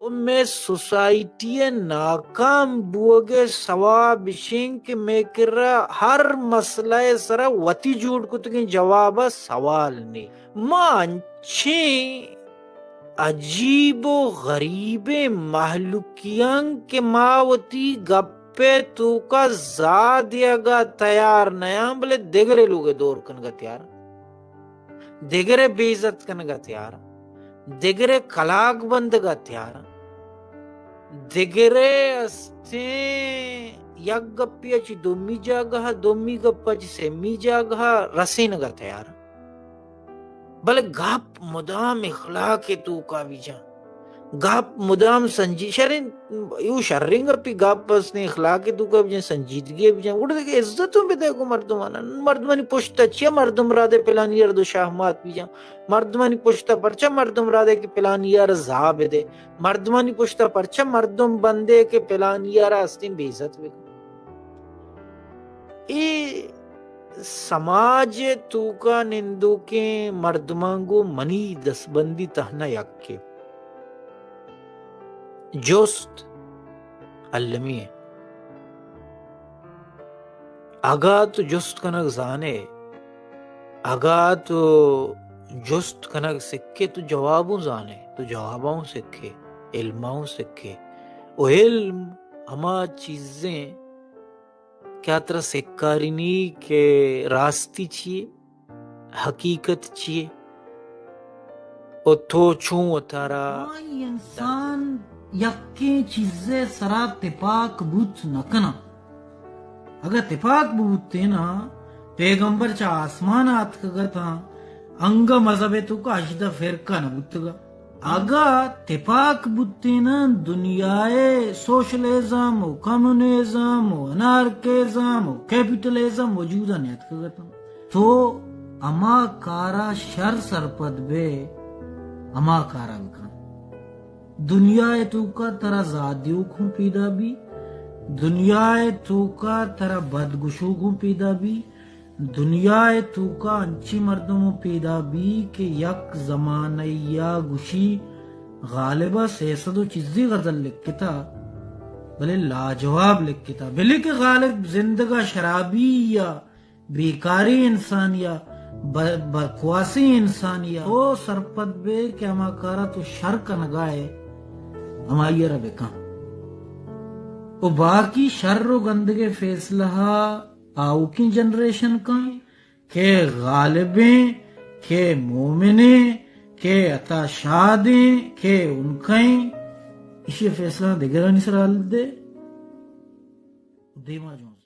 و مئے سوسائٹی ءِ ناکام بوگ ءِ سوب اش انت کہ مئے کرا ہر مسئلہ ءِ سرا وتی جوڑ کتگیں جواب ءِ سوال نی۔ ما انچیں عجیب و غریبیں مہلوکے آں کہ ما وتی گپ ءِ توکا زاہ دیگ ءَ تیار نیاں، بلے دگرے لوگ ءَ دور کنگ ءَ تیار آں۔ دگرے بے عزت کنگ ءَ تیار آں، دگرے کلاگ بندگ ءَ تیار آں، دگرے استیں یک گپے ءَ چہ دومی جاگہ ءَ، دومی گپ ءَ چہ سیمی جاگہ ءَ رسینگ ءَ تیار آں۔ بلے گپ مدام اخلاق ءِ توکا بیجاں۔ گپ مدام سنجی-، شریں، ایو شریں گپی گپ استیں، اخلاق ءِ توکا بجن، سنجیدگی بجن، گڑا دگہ عزت ہم بدے گوں مردمانا۔ مردمانی پشت ءَ چیا مردم را دے پلانی ءَ را دو شاہ مات بجن؟ مردمانی پشت ءَ پرچا مردم را دے کہ پلانی ءَ را زاہ بدے؟ مردمانی پشت ءَ پرچا مردم بندے کہ پلانی ءَ را استیں بے عزت بکن؟ اے سماج ءِ توکا نندوکیں مردماں گوں منی دستبندی تہنا یکے۔ جست المی ایں۔ اگاں تو جست کنگ زانے، اگاں تو جست کنگ سکے، تو جواب اوں زانے، تو جواب اوں سکے، علم اوں سکے۔ و علم ہما چیزیں کہ آ ترا سکارینی کہ راستی چیے، حقیقت چیے، و تو چون وتارا آئی انسان یکیں چیزے سرا تپاک بوت نہ کناں۔ اگاں تپاک بوتیناں، پیغمبر چہ آسمان آتکگ اتاں، انگہ مذہب ءِ توکا ہژدہ فرقہ نہ بوتگا۔ اگاں تپاک بوتیناں، دنیا ءِ سوشلزم و کمیونزم و انارکزم و کیپیٹلزم وجود ءَ نیاتکگ اتاں۔ تو ہما کارا شر سرپد بے، ہما کارا بکن۔ دنیا ءِ توکا ترا زاہ دیوک ہوں پیدا بی، دنیا ءِ توکا ترا بد گشوک ہوں پیدا بی، دنیا ءِ توکا انچیں مردم ہوں پیدا بی کہ یک زمانہ یا گشی غالب ءَ سئے سد و چیزی غزل لکھتا، بلے لاجواب لکھتا، بلے کہ غالب زندگا شرابی یا بیکاریں انسان یا ب-، بکواسیں انسان یا تو سرپد بے کہ ہما کارا تو شر کنگا ئے، ہمائی ءَ را بکن۔ و باقی شر و گندگ ءِ فیصلہ آؤکیں جنریشن کن کہ غالبیں، کہ مومنیں، کہ عطا شادیں، کہ انکہیں، ایشی فیصلہ دگرانی سرا ہل دے۔ دیما جنز۔